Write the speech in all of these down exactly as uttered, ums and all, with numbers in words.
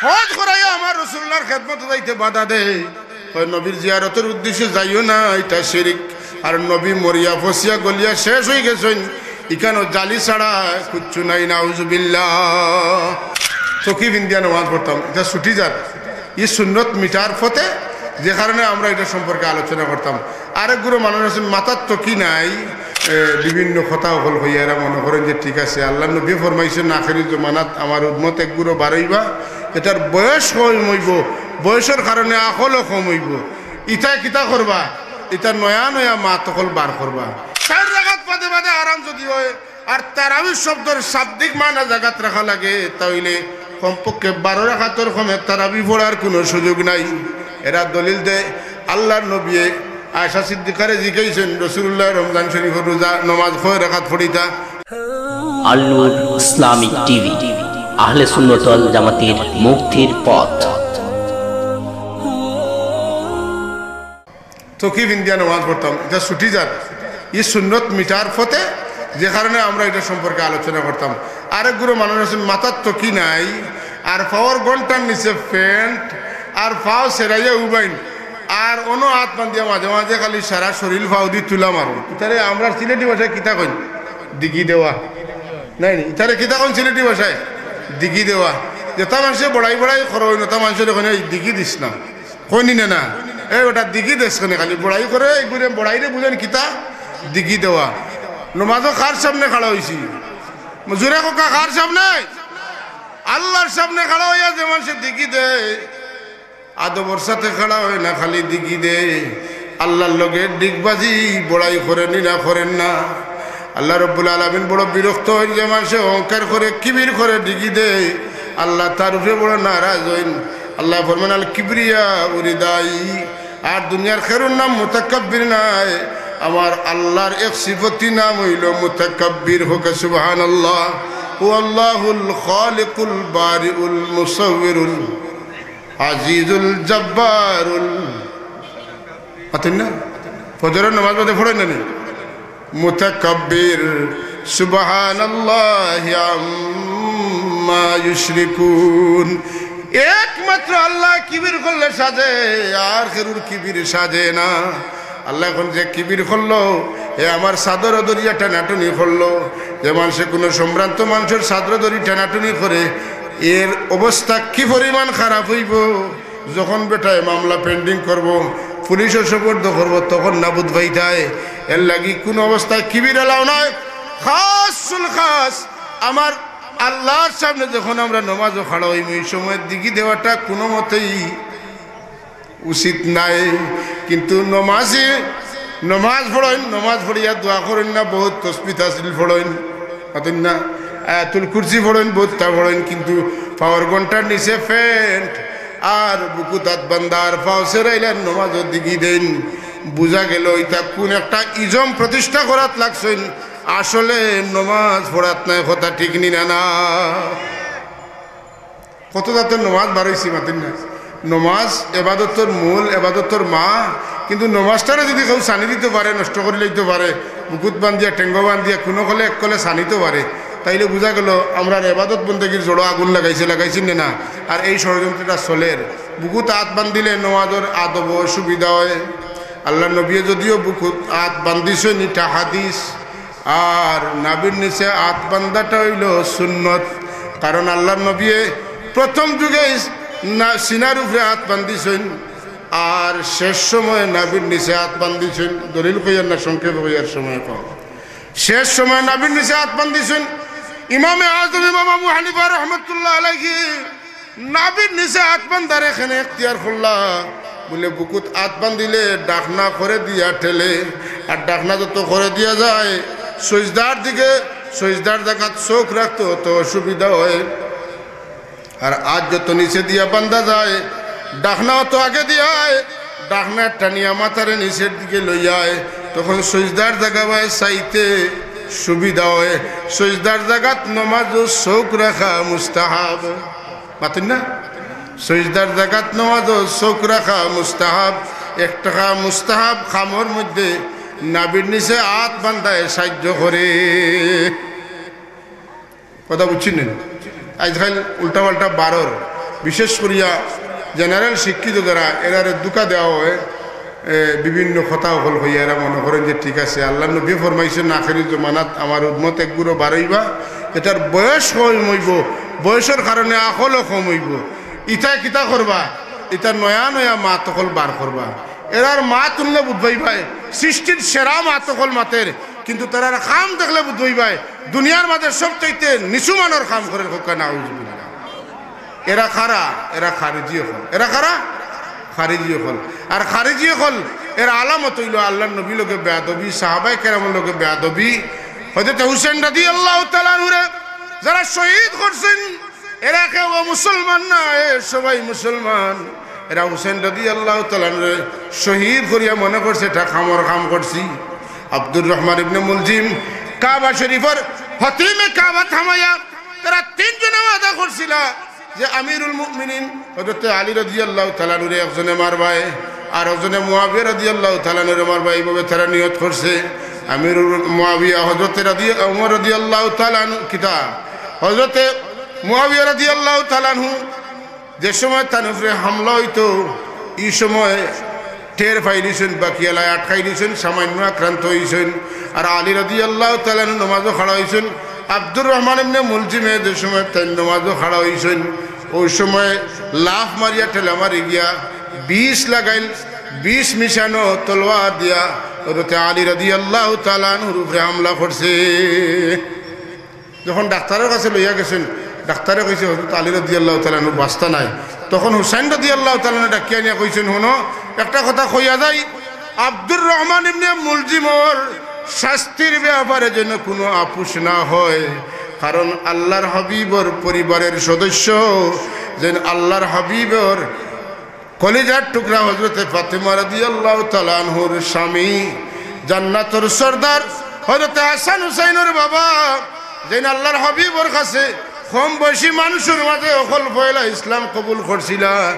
হজ করাইয়া আমার রসুলুল্লাহর খেদমতো যাইতে বাধা দেয়, কয়, "নবীর জিয়ারতর উদ্দেশ্যে যাইও না, ইটা শিরিক।" আর নবী মরিয়া ফসিয়া গলিয়া শেষ অইগেছইন, ইখানো জালি ছাড়া কুচ্ছু নাই, নাউজুবিল্লাহ। তকি ফিন্দিয়া নমাজ পড়তাম, ইটা ছুটি যার, ই সুন্নত মিটার ফতে, যে কারণে আমরা ইটা সম্পর্কে আলোচনা করতাম। আরেক গুরু মানুষ আছইন, মাথাত তকি নাই, এ, বিভিন্ন কথা অকল কইয়া এরা মনে করইন যে ঠিক আছে, আল্লাহর নবী ফরমাইছইন, "আখেরি জমানাত আমার উম্মত এক গুরু বারইবা, এটার বয়স কম অইবো, বয়সর কারণে আকলও কম অইবো।" ইতায় কিতা করবা? ইতা নয়া নয়া মাত অকল বার করবা। চাইর রাকাত বাদে বাদে আরাম যদি অয়, আর তারাবির শব্দর শাব্দিক মানা জাগাত রাখা লাগে, তা অইলে কমপক্ষে বারো রাকাতর কমে তারাবি পড়ার কুনু সুযোগ নাই। এরা দলিল দেয়, আল্লাহর নবীয়ে আয়েশা সিদ্দিকারে জিকাইছইন, "রসুলুল্লাহ রমজান শরীফর রোজা নমাজ কয় রাকাত পড়িতা?" আল নূর ইসলামিক টিভি, আহলে সুন্নত ওয়াল জামাতের মুক্তির পথ। তকি ফিন্দিয়া নমাজ পড়তাম, ইটা ছুটি যার, ই সুন্নত মিটার ফতে, যে কারণে আমরা ইটা সম্পর্কে আলোচনা করতাম। আরেক গুরু মানুষ আছইন, মাথাত তকি নাই, আর পাওর ঘন্টার নিচে প্যান্ট, আর পাও সেরাইয়া উবাইন, আর অনো আত বান্দিয়া মাঝে মাঝে খালি সারা শরীল পাও দি তুলা মারইন। ইতারে আমরা সিলেটি ভাষায় কিতা কইন? দিগি দেওয়া। নাই নি? ইতারে কিতা কইন সিলেটি ভাষায়? দিগি দেওয়া। যেতা মানষে বড়াই বড়াই করইন, অতা মানষরে কইন, "এই দিগি দিস না।" কইন নি না? "এই বেটা দিগি দেস কেনে খালি?" বড়াই করে, এই গুরে বড়াইরে বুঝইন কিতা? দিগি দেওয়া। নমাজো কার সামনে খাড়া অইছি? জুরে কউক্কা, কার সামনে? আল্লাহর সামনে খাড়া অইয়া যে মানষে দিগি দেয়, আদবর সাথে খাড়া অয় না, খালি দিগি দেয়। আল্লাহর লগে ডিগবাজি, বড়াই করেন নি না করেন না? আল্লাহ রব্বুল আলামিন বড় বিরক্ত অইন যে মানষে অহংকার করে, কিবির করে, দিগি দেয়। আল্লাহ তার উপরে বড় নারাজ অইন। আল্লাহ ফরমান, "আল কিবরিয়া উরিদাই।" আর দুনিয়ার কেউর নাম মুতাকাব্বির নায়, আমার আল্লাহর এক সিফতি নাম অইলো মুতাকাব্বির। কউক্কা সুবহানাল্লাহ। হুয়াল্লাহুল খালিকুল বারিউল মুসাউবিরুল আজিজুল জব্বারুল, মাতইন না? ফজরর নমাজ বাদে পড়ইন না নি? মুতাকাব্বির, সুবহানাল্লাহি আম্মা ইউশরিকুন। একমাত্র আল্লাহ কিবির করলে সাজে, আর কেউর কিবির সাজে না। আল্লাহ কইন যে কিবির করলো, হে আমার চাদর ধরিয়া টানাটুনি করলো, যে মানষে কুনু সম্ভ্রান্ত মানষর চাদর ধরি টানাটুনি করে, এর অবস্থা কি পরিমাণ খারাপ অইবো? যখন বেটায় মামলা pending করবো, পুলিশো সোপর্দ করবো, তখন না বুঝ পাইতায়। এর লাগি কুনু অবস্থায় কিবির allow নাই। খাসুল খাস, আমার আল্লাহর সামনে যখন আমরা নমাজো খাড়া অইমু, ই সময় দিগি দেওয়াটা কুনু মতেই উচিত নায়। কিন্তু নমাজি নমাজ পড়ইন, নমাজ পড়িয়া দোয়া করইন না, বউত তসবি তাহলিল পড়ইন, মাতইন না, আয়াতুল কুরসি পড়ইন, বউততা পড়ইন, কিন্তু পাওর ঘন্টার নিচে প্যান্ট আর বুকুত আত বান্দা আর পাও সেরাইলা নমাজো দিগি দেইন। বুঝা গেলো ইতা কুন একটা ইজম প্রতিষ্ঠা করাত লাগছইন, আসলে নমাজ পড়াত নায়। কথা ঠিক নি না? না। কত জাতর নমাজ বার অইছে, মাতইন না? নমাজ এবাদতর মূল, এবাদতর মা, কিন্তু নমাজটারে যুদি কেউ ছানি দিতো পারে, নষ্ট করিলাইতো পারে, বুকুত বান্দিয়া, টেঙ্গো বান্দিয়া, কুনু কলে এক কলে ছানিতো পারে, তাইলে বুঝা গেলো আমরার এবাদত বন্দেগির জড়ো আগুন লাগাইছে, লাগাইছে নি না? আর এই ষড়যন্ত্রটা চলের। বুকুত আত বান্দিলে নমাজর আদবো অসুবিধা অয়। আল্লাহর নবীয়ে যুদিও বুকুত আত বান্দিছইন, ইটা হাদিস, আর নাভির নিচে আত বান্দাটা অইলো সুন্নত, কারণ আল্লাহর নবীয়ে প্রথম যুগে ইস-, না-, সিনার উপরে আত বান্দিছইন, আর শেষ সময়ে নাভির নিচে আত বান্দিছইন। দলিল কইয়ার না, সংক্ষেপে কইয়ার, সময় কম। শেষ সময়ে নাভির নিচে আত বান্দিছইন। ইমামে আজম ইমাম আবু হানিফা রহমতুল্লাহ আলাইহি নাভির নিচে আত বান্দারে কেনে এখতিয়ার করলা? বুলে, বুকুত আত বান্দিলে ডাকনা করেদিয়া ঠেলে, আর ডাকনা যত করেদিয়া যায়, সইজদার দিকে, সইজদার জাগাত চউখ রাখতো অত অসুবিধা অয়। আর আত যত নিচেদিয়া বান্দা যায়, ডাকনা অত আগেদিয়া আয়, ডাকনা টানিয়া মাথারে নিচের দিকে লইয়া আয়, তখন সইজদার জাগা বায় চাইতে সুবিধা অয়। সইজদার জাগাত নমাজো চউখ রাখা মুস্তাহাব। মাতইন না? সইজদার জাগাত নমাজো চউখ রাখা মুস্তাহাব। একটা মুস্তাহাব কামর মধ্যে নাভির নিচে আত বান্দায় সাইয্য করে। কথা বুঝছইন নি? আইজকাইল উল্টা পাল্টা বারর। বিশেষ করিয়া general শিক্ষিত যারা, এরারে ধোঁকা দেওয়া হয়, এ, বিভিন্ন কথা অকল কইয়া এরা মনে করেন যে ঠিক আছে, আল্লাহর নবী ফরমাইছেন, "আখেরি জমানাত আমার উম্মত এক গুরু বার অইবা, এটার বয়স কম অইবো, বয়সর কারণে আকলও কম অইবো।" ইতায় কিতা করবা? ইতা নয়া নয়া মাত অকল বার করবা। এরার মাত হুনলে বুঝবায় ভাই, সৃষ্টির সেরা মাত অকল মাতের, কিন্তু তারার কাম দেখলে বুঝবায় ভাই, দুনিয়ার মাঝে সবচাইতে নিচু মানর কাম করের। কউক্কা নাউজুবিল্লাহ। এরা কারা? এরা খারিজি অকল। এরা কারা? খারিজি অকল। আর খারিজি অকল, এর আলামত অইলো আল্লাহর নবীর লগে বেয়াদবি, সাহাবায়ে কেরামর লগে বেয়াদবি। হযরত হুসেন রাদিয়াল্লাহু তাআলা আনহুরে যারা শহীদ করছেন, এরা কেউ মুসলমান না, এ সবাই মুসলমান। এরা হুসেন রাদিয়াল্লাহু তাআলা আনহুরে শহীদ করিয়া মনে করছে, এটা কামর কাম করছি। আব্দুর রহমান ইবনে মুলজিম, কাবা শরীফর হতিমে কাবা থামাইয়া তারা তিনজনে ওয়াদা করছিলা যে আমিরুল মুমিনিন হযরতে আলী রাদিয়াল্লাহু তাআলা আনহুরে একজনে মারবায়, আর একজনে মুয়াবিয়া রাদিয়াল্লাহু তাআলা আনহুরে মারবায়, এইভাবে তারা নিয়ত করছে। আমিরুল মুয়াবিয়া হযরতে রাদি-, ওমর রাদিয়াল্লাহু তাআলা আনহু কিতা, হযরতে মুয়াবিয়া রাদিয়াল্লাহু তাআলা আনহু যে সময় তান উপরে হামলা অইতো, ই সময় টের পাইলিছইন, বাকিআলায় আটকাইলিছইন, সামান্য আক্রান্ত অইছইন। আর আলী রাদিয়াল্লাহু তাআলা আনহু নমাজো খাড়া অইছইন। আব্দুর রহমান ইবনে মুলজিমে যে সময় তাইন নমাজো খাড়া অইছইন, ওই সময় লাফ মারিয়া ঠেলা মারি গিয়া বিষ লাগাইল, বিষ মিশানো তলোয়ার দিয়া হযরতে আলী রাদিয়াল্লাহু তাআলা আনহুর উপরে হামলা করছে। যখন ডাক্তারর কাছে লইয়া গেছইন, ডাক্তারে কইছে, "হযরত আলী রাদিয়াল্লাহু তাআলা আনহু বাঁচতা নায়।" তখন হুসাইন রাদিয়াল্লাহু তাআলা আনহু ডাকিয়া আনিয়া কইছইন, "হুনো, একটা কথা কইয়া যাই, আব্দুর রহমান ইবনে মুলজিমর শাস্তির ব্যাপারে যেন কুনু আপোষ না হয়, কারণ আল্লাহর হাবিবর পরিবারের সদস্য, যেন আল্লাহর হাবিবর কলিজার টুকরা হযরতে ফাতেমা রাদিয়াল্লাহু তাআলা আনহুর স্বামী, জান্নাতর সর্দার হযরতে হাসান হুসাইনর বাবা, যেইন আল্লাহর হাবিবর কাছে কম বয়সী মানুষর মাঝে অকল পয়লা ইসলাম কবুল করছিলা।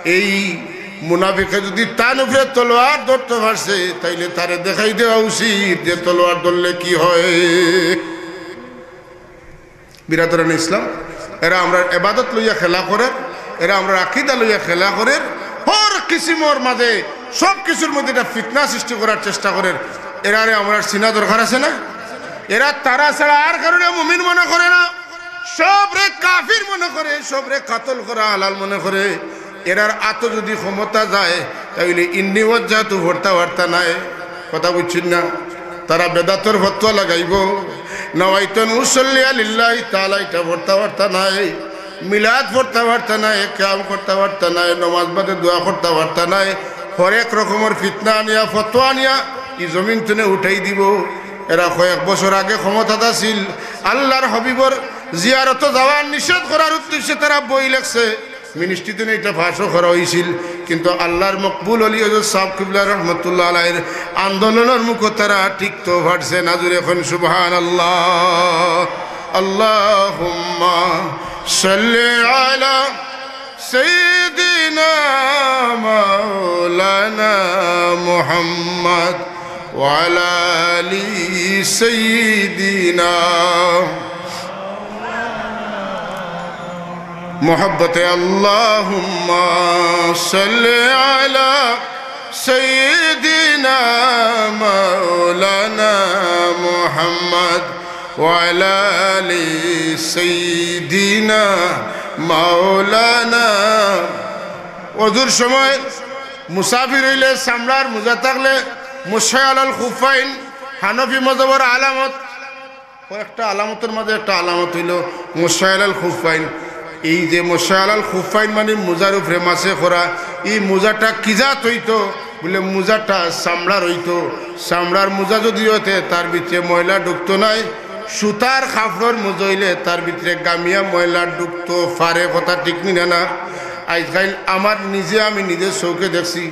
এই মুনাফিকে যদি তান উপরে তলোয়ার ধরতে পারছে, তাইলে তারে দেখাই দেওয়া উচিত যে তলোয়ার ধরলে কি হয়।" বিরাদরানে ইসলাম, এরা আমরার এবাদত লইয়া খেলা করের, এরা আমরার আকিদা লইয়া খেলা করের, হর কিসিমর মাঝে, সব কিছুর মধ্যে এটা ফিতনা সৃষ্টি করার চেষ্টা করের। এরারে আমরার চিনা দরকার আছে না? এরা তারা ছাড়া আর কারোরে মুমিন মনে করে না, সবরে কাফির মনে করে, সবরে কাতল করা হালাল মনে করে। এরার আতো যদি ক্ষমতা যায়, তাইলে ইন্নি ওয়াজ্জাহতু পড়তা পারতা নায়। কথা বুঝছইন না? তারা বেদাতর ফতোয়া লাগাইবো, নাওয়াইতু আন উসাল্লিয়া লিল্লাহি তাআলা, ইটা পড়তা পারতা নায়, মিলাদ পড়তা পারতা নায়, কিয়াম করতা পারতা নায়, নমাজ বাদে দোয়া করতা পারতা নায়, হরেক রকমর ফিতনা আনিয়া, ফতোয়া আনিয়া ই জমিন তুনে উঠাই দিবো। এরা কয়েক বছর আগে ক্ষমতাত আছিল, আল্লাহর হাবিবর জিয়ারতো যাওয়ার নিষেধ করার উদ্দেশ্যে তারা বই লেখছে। মিনিস্ট্রি তুনে ইটা পাশও করা অইছিল, কিন্তু আল্লাহর মকবুল অলি হযরত সাব কিবলা রহমতুল্লাহ আলাইহির আন্দোলনর মুখো তারা টিকতো পারছে না। জুরে কইন সুবহানাল্লাহ। আল্লাহুম্মা সাল্লি আলা সাইয়্যিদিনা মাওলানা মুহাম্মদ ওয়া আলা আলি সাইয়্যিদিনা। মহব্বতে আল্লাহুম্মা সাল্লি আলা সাইয়্যিদিনা মাওলানা মুহাম্মদ ওয়া আলা আলি সাইয়্যিদিনা মাওলানা। অজুর সময় মুসাফির অইলে চামড়ার মোজা থাকলে মুসা আলাল খুফাইন, হানাফি মজহবর আলামত, কয়েকটা আলামতর মাঝে একটা আলামত অইলো মুসা আলাল খুফাইন। এই যে মুসা আলাল খুফাইন মানে মোজার উপরে মাসে করা, ই মোজাটা কি জাত অইতো? বুলে, মোজাটা চামড়ার অইতো। চামড়ার মোজা যদি অইতে, তার ভিতরে ময়লা ঢুকতো নায়। সুতার কাপড়র মোজা অইলে তার ভিতরে গামিয়া ময়লা ঢুকতো পারে, কথা ঠিক নি না? না, আইজকাইল আমার নিজে, আমি নিজে চউখে দেখছি,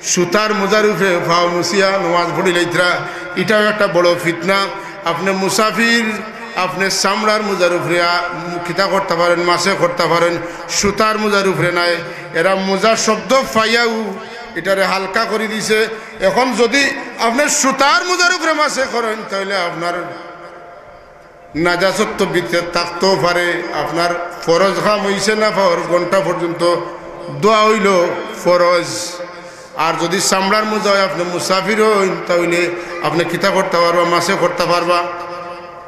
সুতার মোজার উপরে পাও মুছিয়া নমাজ পড়িলাইতরা, ইটাও একটা বড় ফিতনা। আপনে মুসাফির, আপনে চামড়ার মোজার উপরে আ, কিতা করতা পারইন, মাসে করতা পারইন, সুতার মোজার উপরে নায়। এরা মোজা শব্দ পাইয়াউ ইটারে হালকা করি দিছে। এখন যদি আপনে সুতার মোজার উপরে মাসে করইন, তাইলে আপনার নাজাসত তো ভিতরে থাকতেও পারে, আপনার ফরজ কাম অইছে না পাওয়ার ঘন্টা পর্যন্ত ধোয়া অইলো ফরজ। আর যুদি চামড়ার মোজা অয়, আপনে মুসাফির অইন, তা অইলে আপনে কিতা করতা পারবা? মাসে করতা পারবা।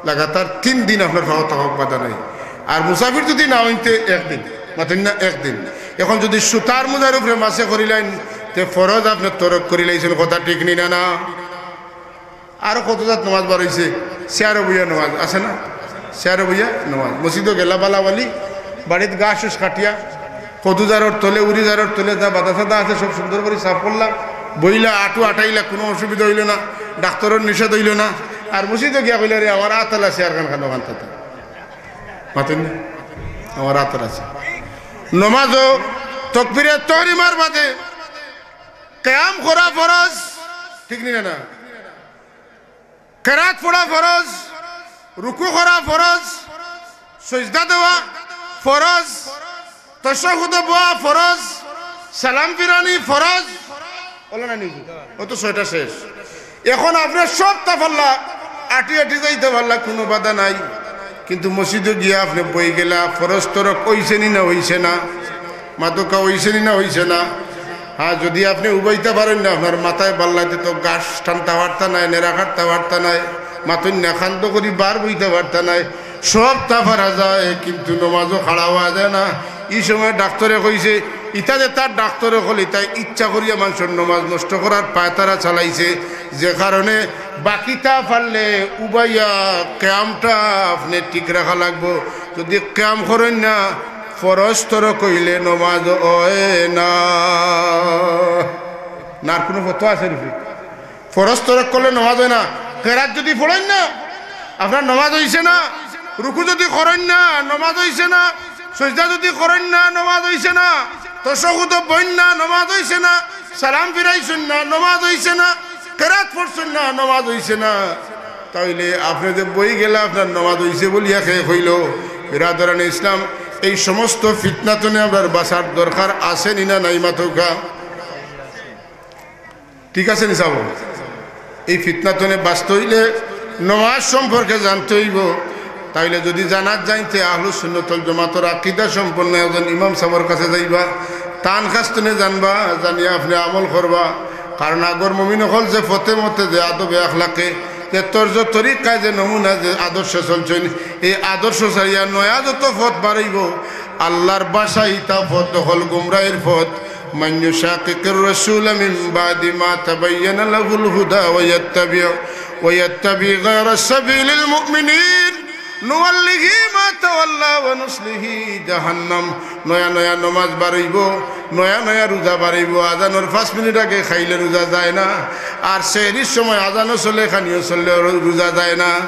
লাগাতার তিন দিন আপনার পাও থাকা বাধা নাই। আর মুসাফির যুদি না অইন তে একদিন, মাতইন না, একদিন। এখন যুদি সুতার মোজার উপরে মাসে করিলাইন, তে ফরজ আপনে তরক করিলাইছইন, কথা ঠিক নি না? না, আরো কত জাত নমাজ বার অইছে, চেয়ারো বইয়া নমাজ আছে না? চেয়ারো বইয়া নমাজ, মসজিদো গেলা বালাবালি, বাড়িত ঘাস উস কাটিয়া, কদু জারর তলে, উরি জারর তলে যা বাদা সাদা আছে সব সুন্দর করি সাফ করলা, বইলা, আটু আটাইলা, কুনু অসুবিধা অইলো না, ডাক্তরর নিষেধ অইলো না। আর মসজিদো গিয়া কইলা, "রে, আমার আতাল আছে, আর কান খানো কান তাতে।" মাতইন না? আমার আতাল আছে। নমাজো তকবিরে তহরিমার বাদে কেয়াম করা ফরজ, ঠিক নি না? না, কেরাত পড়া ফরজ, রুকু করা ফরজ, সজদা দেওয়া ফরজ, তশাহুদে বওয়া ফরজ, সালাম ফিরানি ফরজ। বলো না নি? ও তো ছয়টা শেষ। এখন আপনে সবতা পারলা, আটি আটি যাইতা পারলা, কুনু বাধা নাই। কিন্তু মসজিদো গিয়া আপনে বই গেলা, ফরজ তরক অইছে নি না অইছে না? মাতউক্কা, অইছে নি না অইছে না? হ্যাঁ, যুদি আপনে উবাইতা পারইন না, আপনার মাথায় বাল্লাইতে তো ঘাস টানতা পারতা নায়, নেড়া কাটতা পারতা নায়, মাতইন না, খান্দ করি বার বইতা পারতা নায়, সবতা পারা যায়, কিন্তু নমাজো খাড়া অওয়া যায় না। ই সময় ডাক্তরে কইছে, ইতা যে তার ডাক্তরে কইলে, তাই ইচ্ছা করিয়া মানষর নমাজ নষ্ট করার পায়তারা চালাইছে, যে কারণে বাকিতা পারলে উবাইয়া কেয়ামটা আপনে ঠিক রাখা লাগবো। যুদি কেয়াম করইন না, ফরজ তরক অইলে নমাজ অয় না। না, আর কুনু ফতোয়া আছে নি? ফরজ তরক করলে নমাজ অয় না। কেরাত যুদি পড়ইন না, আপনার নমাজ অইছে না। রুকু যুদি করইন না, নমাজ অইছে না। সজদা যুদি করইন না, নমাজ অইছে না। তশাহুদো বইন না, নমাজ অইছে না। সালাম ফিরাইছইন না, নমাজ অইছে না। কেরাত পড়ছইন না, নমাজ অইছে না। তা অইলে আপনে যে বই গেলা আপনার নমাজ অইছে বলিয়া কে কইলো? বেরাদরানে ইসলাম, এই সমস্ত ফিতনা তনে আমরার বাঁচার দরকার আছে নি না নাই মাতউক্কা? ঠিক আছে নি সাব? এই ফিতনা তনে বাঁচতে অইলে নমাজ সম্পর্কে জানতে অইবো। তা অইলে যুদি জানাত যাইন তে আহলুস সুন্নাত ওয়াল জামাতর আকিদা সম্পন্ন একজন ইমাম সাবর কাছে যাইবা, তান কাছ তনে জানবা, জানিয়া আপনে আমল করবা। কারণ আগর মুমিন অকল যে ফতে মতে, যে আদবে আখলাকে, যে তর্জ তরিকায়, যে নমুনা, যে আদর্শ চলছইন, এই আদর্শ ছাড়িয়া নয়া যত ফত বারইবো, আল্লার ভাষায় ইতা ফত অকল গুমরাহির ফত। من يشاقق الرسول من بعد ما تبين له الهدى ويتبع، ويتبع غير سبيل المؤمنين نوله ما تولى ونصله جهنم। নয়া নয়া নমাজ বারইবো, নয়া নয়া রোজা বারইবো। আজানর পাঁচ মিনিট আগে খাইলে রোজা যায় না, আর সেহরির সময় আজানও চলে, খানিও চললে রো-, রোজা যায় না।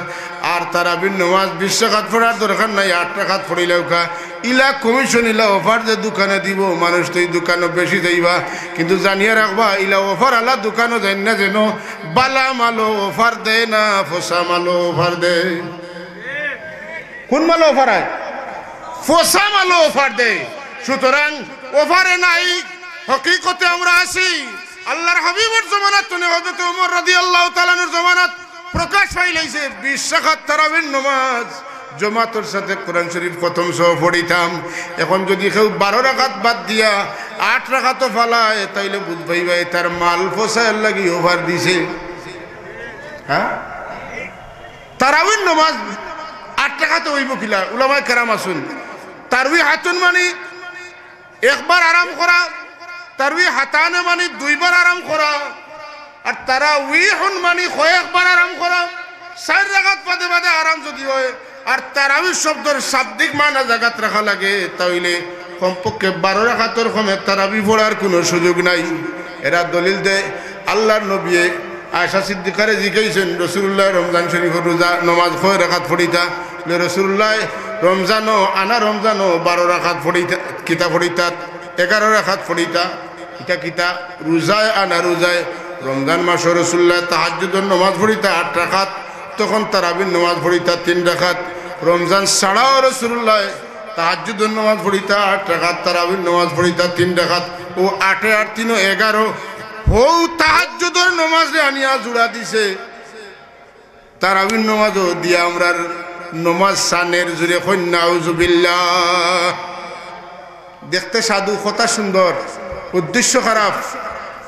আর তারাবির নমাজ বিশ রাকাত পড়ার দরকার নাই, আট রাকাত পড়িলাউক্কা। ইলা কমিশন, ইলা অফার যে দোকানে দিবো, মানুষ তো ই দোকানো বেশি যাইবা। কিন্তু জানিয়া রাখবা, ইলা অফার আলা দোকানো যাইন না যেন, বালা মালো অফার দেয় না, ফসা মালো অফার দেয়। কুন মালো অফার আয়? ফসা মালো অফার দেয়। সুতরাং অফারে নাই, হকিকতে আমরা আছি। আল্লার হাবিবর জমানাত তনে হযরত উমর রাদিয়াল্লাহু তাআলা আনহুর জমানাত প্রকাশ পাইলাইছে, বিশ রাকাত তারাবির নমাজ জমাতর সাথে কোরআন শরীফ খতম সহ পড়িতাম। এখন যুদি কেউ বারো রাকাত বাদ দিয়া আট রাকাতও ফালায়, তাইলে বুঝ পাইবা, এ তার মাল ফসাইর লাগি অফার দিছে। হ্যাঁ, তারাবির নমাজ আট রাকাত অইবো কিলা? উলামায়ে কেরাম আছইন, তারাবি হাতুন মানি একবার আরাম করা, তারাবি হাতানে মানি দুইবার আরাম করা, আর তারাবিহুন মানি কয়েকবার আরাম করা। চাইর রাকাত বাদে বাদে আরাম যুদি অয়, আর তারাবি শব্দর শাব্দিক মানা জাগাত রাখা লাগে, তা অইলে কমপক্ষে বারো রাকাতর কমে তারাবি পড়ার কুনু সুযোগ নাই। এরা দলিল দেয়, আল্লার নবিয়ে আয়েশা সিদ্দিকারে জিকাইছইন, "রাসুলুল্লায় রমজান শরীফর রোজা নমাজ কয় রাকাত পড়িতা?" বলে, "রাসুলুল্লায় রমজানো, আনা রমজানো বারো রাকাত পড়িতা, কিতা পড়িতা, এগারো রাকাত পড়িতা।" ইটা কিতা? রোজায় আনা রোজায় রমজান মাসো রাসুলুল্লায় তাহাজ্জুদর নমাজ পড়িতা আট রাকাত, তখন তারাবির নমাজ পড়িতা তিন রাকাত। রমজান ছাড়াও রাসুলুল্লায় তাহাজ্জুদর নমাজ পড়িতা আট রাকাত, তারাবির নমাজ পড়িতা তিন রাকাত। অউ আটে আট তিনো এগারো, হউ তাহাজ্জুদর নমাজরে আনিয়া জুড়া দিছে। তারাবির নমাজও দিয়া আমরার নমাজ ছানের, জুরে কইন নাউজুবিল্লাহ। দেখতে সাধু, কথা সুন্দর, উদ্দেশ্য খারাপ।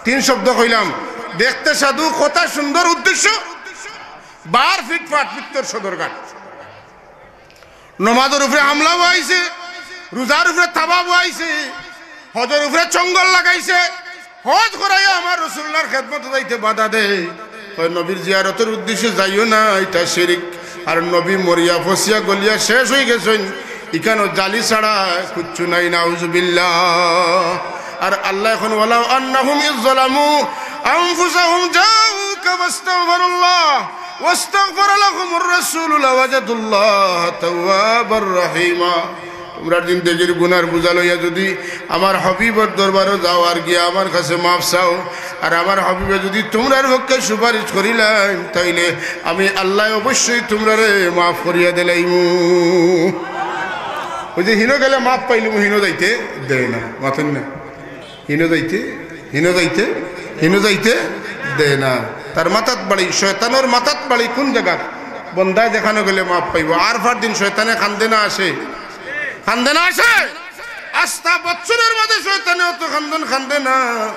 তিন শব্দ কইলাম, দেখতে সাধু, কথা সুন্দর, উদ্দেশ্য বার ফিটফাট, ভিতর সদরঘাট। নমাজর উপরে হামলা বওয়াইছে, রোজার উপরে থাবা বওয়াইছে, হজর উপরে চঙ্গল লাগাইছে। হজ করাইয়া আমার রসুলুল্লাহর খেদমতো যাইতে বাধা দেয়, কয়, "নবীর জিয়ারতর উদ্দেশ্যে যাইও না, ইটা শিরিক।" আর নবী মরিয়া ফসিয়া গলিয়া শেষ অইগেছইন, ইখানো জালি ছাড়া কুচ্ছু নাই, নাউজুবিল্লাহ। আর আল্লায় কইন, "ওয়ালাউ আন্নাহুম ইয যালামু আনফুসাহুম জাউকা ফাস্তাগফিরুল্লাহ ওয়াস্তাগফারা লাহুমুর রাসূলু লাওয়াজাদুল্লাহা তাওয়াবার রাহিমা।" তুমরার জিন্দেগির গুনার বুঝা লইয়া যুদি আমার হাবিবর দরবারো যাও আর গিয়া আমার কাছে মাফ চাও, আর আমার হাবিবে যুদি তুমরার পক্ষে সুপারিশ করিলাইন, তাইলে আমি আল্লায় অবশ্যই তুমরারে মাফ করিয়া দিলাইমু। ওই যে হিনো গেলে মাফ পাইলিমু, হিনো যাইতে দেয় না, মাতইন না। হিনো যাইতে, হিনো যাইতে, হিনো যাইতে দেয় না। তার মাথাত বাড়ি, শয়তানর মাথাত বাড়ি কোন জাগাত? বন্দায় যেখানো গেলে মাফ পাইবো। আরফার দিন শয়তানে কান্দে না আসে? কান্দে না আসে? আস্তা বছরর মাঝে শয়তানে অত কান্দন কান্দে না।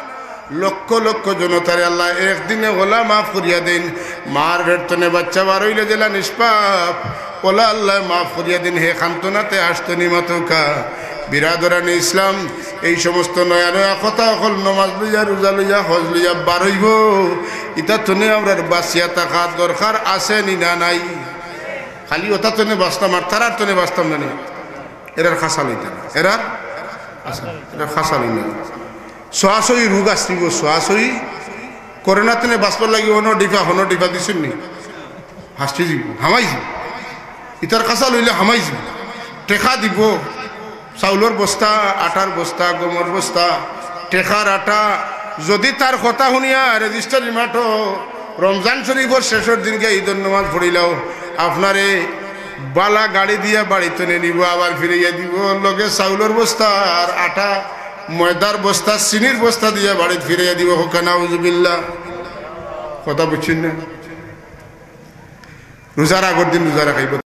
লক্ষ লক্ষ জনতারে আল্লায় একদিনে ওলা মাফ করিয়া দেইন। মার পেট তনে বাচ্চা বার অইলে যেলা নিষ্পাপ, ওলা আল্লায় মাফ করিয়া দেইন। হে কান্দনাতে আসতো নি মাতউক্কা। বিরাদরানে ইসলাম, এই সমস্ত নয়া নয়া কথা অকল নমাজ লইয়া, রোজা লইয়া, হজ লইয়া বার অইবো, ইতা তনে আমরার বাঁচিয়া থাকার দরকার আছে নি না নাই? খালি ওটা তনে বাঁচতাম আর তারার তনে বাঁচতাম না নি? এরার খাসা লইতাম না, এরার খাসা, এরার খাসা লইতাম না। সরাসরি রোগ আসিব, সরাসরি করোনা তনে বাঁচবার লাগি হনো ডিফা, হনো ডিফা দিছইন নি? হাসতে দিব, হামাই দিব। ইতার খাসা লইলে হামাই দিব। টেকা দিব, চাউলর বস্তা, আটার বস্তা, গমর বস্তা, টেকার আটা। যদি তার কথা হুনিয়া রেজিস্টারি মাঠো রমজান শরীফর শেষর দিন গিয়া ঈদর নমাজ পড়িলাও, আপনারে বালা গাড়ি দিয়া বাড়িত নিয়া নিব, আবার ফিরাইয়া দিব, লগে চাউলর বস্তা আর আটা, ময়দার বস্তা, চিনির বস্তা দিয়া বাড়িত ফিরাইয়া দিব। কউক্কা নাউজুবিল্লাহ। কথা বুঝছইন না? রোজার আগর দিন রোজা রাখাইব।